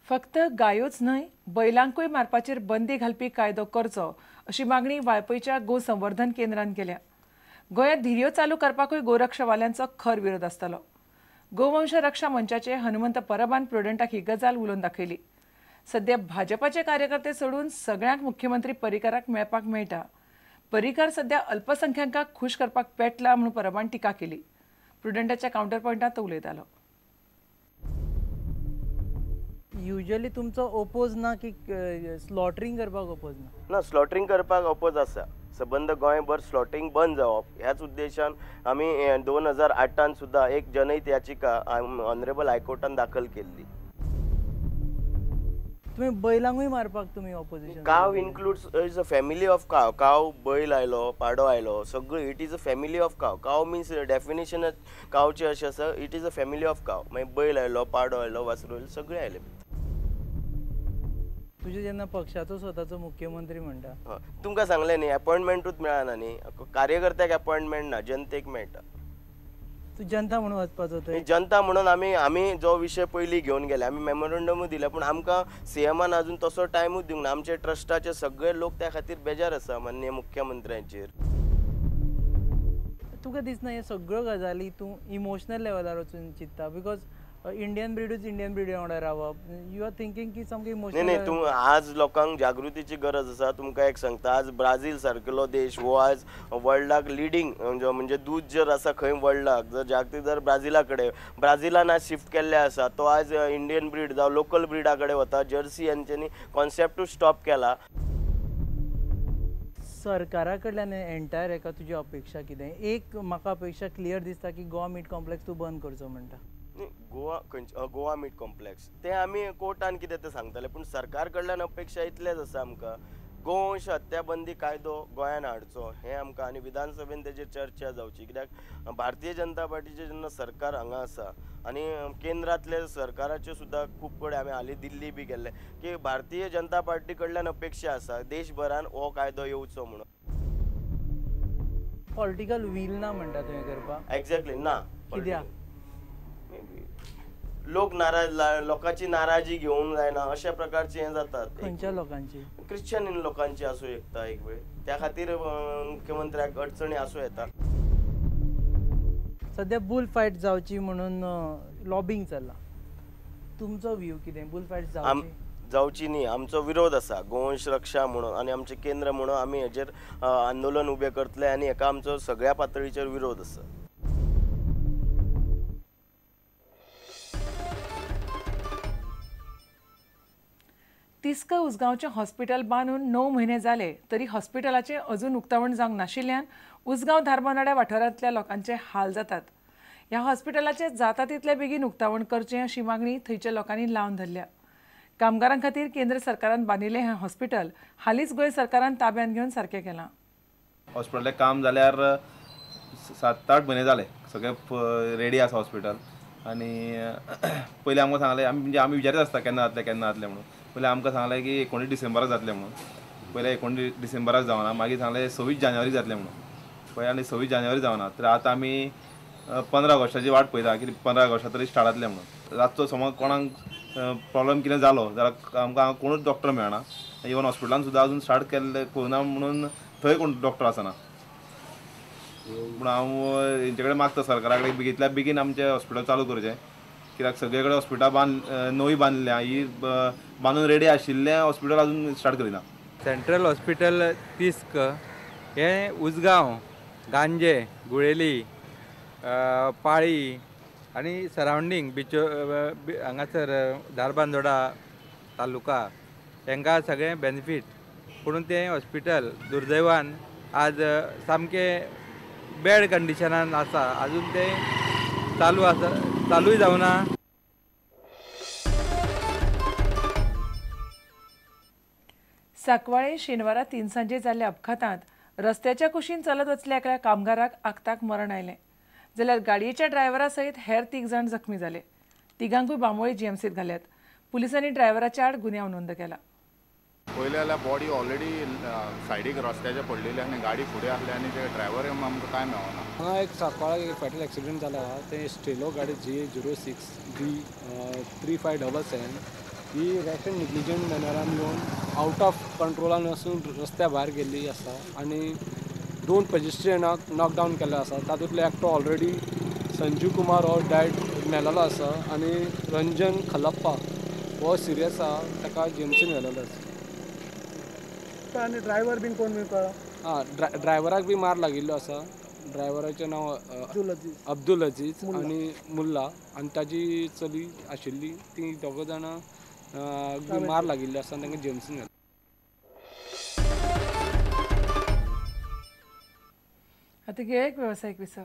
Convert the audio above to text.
फक्त गायोच न्हय बैलांकूय मारपाचेर बंदी घालपी कायदो करचो अशी मागणी वाळपयच्या गो संवर्धन केंद्रान केल्या। गोंयांत धिरयो चालू करपाकूय गोरक्षवाल्यांचो खर विरोध आसतलो। गोवंश रक्षा मंचाचे हनुमंत परबान प्रुडंटाक ही गजाल उलोवन दाखयली। सध्या भाजपाचे कार्यकर्ते सोडून सगळ्यांक मुख्यमंत्री पर्रीकाराक मेळपाक मेळटा। पर्रीकार सध्या अल्पसंख्याकांक खूश करपाक पेटला म्हणून परबान टिका केली। प्रुडंटाच्या कावंटर पॉयंटात तो उलयतालो। युजली तुमचो ओपोज ना की स्लॉटरिंग करपाक ओपोज ना? ना, स्लॉटरिंग करपाक ओपोज आसा। सबंद गोंयभर स्लॉटरिंग बंद जावप ह्याच उद्देशान आमी 2008 सुद्दां एक जनहित याचिका ऑनरेबल हायकोर्टान दाखल केल्ली। तुमी बैलांकूय मारपाक तुमी opposition? Cow includes is a family of cow. Cow बैल आयलो, पाडो आयलो, सगळी it is a family of cow. Cow means definition कावची अशें आसा, it is a family of cow. मागीर बैल आयलो, पाडो आयलो, वासरू आयलो, सगळे आयले। तुजे जेन्ना पक्षाचो स्वताचो मुख्यमंत्री म्हणटा, तुमकां सांगलें न्ही अपॉयंटमेंटूच मेळना न्ही, कार्यकर्त्याक अपॉयंटमेंट ना, जनतेक मेळटा। तूं जनता म्हणून वचपाचो थंय? जनता म्हणून आमी आमी जो विशय पयलीं घेवन गेले, आमी मेमोरंडमूय दिलें, पूण आमकां सीएमान अजून तसो टायमूच दिवंक ना। आमचे ट्रस्टाचे सगळे लोक त्या खातीर बेजार आसा माननीय मुख्यमंत्र्यांचेर। तुका दिसना हे सगळ्यो गजाली तूं इमोशनल लेवलार वचून चिंत्ता? Because Indian ब्रिडूच इंडियन ब्रिडी वांगडा रावप, you are thinking की सामकें इमोशनल? न्ही न्ही, तूं आज लोकांक जागृतीची गरज आसा। तुमकां एक सांगता, आज ब्राझील सारकेलो देश हो आज वर्ल्डाक लिडींग, म्हणजे दूद जर आसा खंय वर्ल्डाक जर जागतीक जर ब्राझिला कडेन, ब्राझिलान आज शिफ्ट केल्ले आसा, तो आज इंडियन ब्रीड जावं लोकल ब्रिडा कडेन वता। जर्सी हेंच्यांनी कॉन्सेप्टूच स्टॉप केला। सरकारा कडल्यान एंटायर हेका तुजी अपेक्षा कितें? एक म्हाका अपेक्षा क्लियर दिसता की गोवा मीट कॉम्प्लेक्स तूं बंद करचो म्हणटा। गोवा खंयचे गोवा मीट कॉम्प्लेक्स ते आमी कोर्टान कितें तें सांगतले, पूण सरकार कडल्यान अपेक्षा इतलेच आसा आमकां, गोवंश हत्या बंदी कायदो गोंयान हाडचो हें आमकां, आनी विधानसभेन तेजेर चर्चा जावची। कित्याक भारतीय जनता पार्टीचें जेन्ना सरकार हांगा आसा आनी केंद्रांतले सरकाराच्यो सुद्दां खूब कडेन आमी हालीं दिल्ली बी गेल्ले की भारतीय जनता पार्टी कडल्यान अपेक्षा आसा देशभरान हो कायदो येवचो म्हणून। पॉलिटिकल वील ना म्हणटा तुवें करपाक? एग्जॅक्टली ना। कित्याक? लोक नाराज, लोकांची नाराजी घेवंक जायना अशा प्रकारचे हें जातात। खंयच्या लोकांची? क्रिश्चन लोकांची आसूं शकता एक वेळ, त्या खातीर मुख्यमंत्र्याक अडचणी आसूं येता। सध्या बुल फायट जावची म्हणून लॉबिंग चल्लां, तुमचो व्यू कितें? बुल फायट जावची जावची न्ही, आमचो विरोध आसा गोवंश रक्षा म्हणून आनी आमचें केंद्र म्हणून आमी हेजेर आंदोलन उबें करतले आनी हेका आमचो सगळ्या पातळीचेर विरोध आसा। तिस्क उसगांवचें हॉस्पिटल बांदून 9 म्हयने जाले तरी हॉस्पिटलाचें अजून उक्तावण जावंक नाशिल्ल्यान उसगांव धारबांदोड्या वाठारांतल्या लोकांचे हाल जातात। ह्या हॉस्पिटलाचें जाता तितले बेगीन उक्तावण करचें अशी मागणी थंयच्या लोकांनी लावन धरल्या। कामगारां खातीर केंद्र सरकारान बांदिल्लें हें हॉस्पिटल हालींच गोंय सरकारान ताब्यांत घेवन सारकें केलां। हॉस्पिटलाचें काम जाल्यार 7-8 म्हयने जाले, सगळें रेडी आसा हॉस्पिटल। आनी पयलीं आमकां सांगलें, आमी म्हणजे आमी विचारीत आसता केन्ना जातलें केन्ना जातलें म्हणून। पयलीं आमकां सांगलें की 19 डिसेंबराक जातलें म्हणून, पयलें 19 डिसेंबराक जावना, मागीर सांगलें 26 जानेवारी जातलें म्हणून, पळय आनी 26 जानेवारी जावना। तर आतां आमी 15 ऑगस्टाची वाट पळयता की 15 ऑगस्टाक तरी स्टार्ट जातलें म्हणून। रातचो समज कोणाक प्रॉब्लम कितें जालो जाल्यार आमकां कोणूच डॉक्टर मेळना, इवन हॉस्पिटलान सुद्दां अजून स्टार्ट केल्लें करूना म्हणून थंय कोण डॉक्टर आसना। पूण हांव हेंचे कडेन मागता सरकारा कडेन बेगींतल्या बेगीन आमचें हॉस्पिटल चालू करचें, कित्याक सगळे कडेन हॉस्पिटलां नवी बांदल्या, ही बांदून रेडी आशिल्लें हॉस्पिटल अजून स्टार्ट करिना। सेंट्रल हॉस्पिटल तिस्क हें उसगांव, गांजे, गुळेली, पाळी आनी सरावंडींग बिचो हांगासर धारबांदोडा तालुका हेंकां सगळें बेनिफीट। पूण तें हॉस्पिटल दुर्दैवान आज सामकें बॅड कंडिशनान आसा, अजून तें चालू आसा, चालूय जावना। सांकवाळे शेनवारा 3 सांजे जाल्ल्या अपघातांत रस्त्याच्या कुशीन चलत वचल्या एका कामगाराक आक्ताक मरण आयलें, जाल्यार गाडयेच्या ड्रायव्हरा सयत हेर 3 जाण जखमी जाले। तिगांकूय बांबोळे जीएमसीत घाल्यात। पुलिसांनी ड्रायव्हराच्या आड गुन्यांव नोंद केला। पयलें जाल्यार बॉडी ऑलरेडी सायडीक रस्त्याच्या पडलेली आनी गाडी फुडें आसली आनी ते ड्रायव्हर आमकां कांय मेळना। हांगा एक सांकवाळा एक फेटल एक्सिडंट जाला, ते स्टेलो गाडी GA 06 B 3577 ही रॅश एंड निग्लिजंट मॅनरान येवन आवट ऑफ कंट्रोलान वचून रस्त्या भायर गेल्ली आसा आनी 2 पेजिस्ट्रियनाक नॉकडावन केल्ले आसा. तातूंतलो एकटो ऑलरेडी संजीव कुमार हो डायट मेलेलो आसा आनी रंजन खलप्पा हो सिरियस आसा, ताका जीएमसीन व्हेलेलो आसा. आनी ड्रायव्हर बीन कोण बी कळ्ळा? आं, ड्रायव्हराक बी मार लागिल्लो आसा. ड्रायव्हराचें नांव अब्दुल अजीज आनी मुल्ला आनी ताजी चली आशिल्ली. ती दोगां जाणां बी मार लागिल्लो आसा आनी तांकां जीएमसीन व्हेलें. आतां घेवया एक वेवसायीक विसव.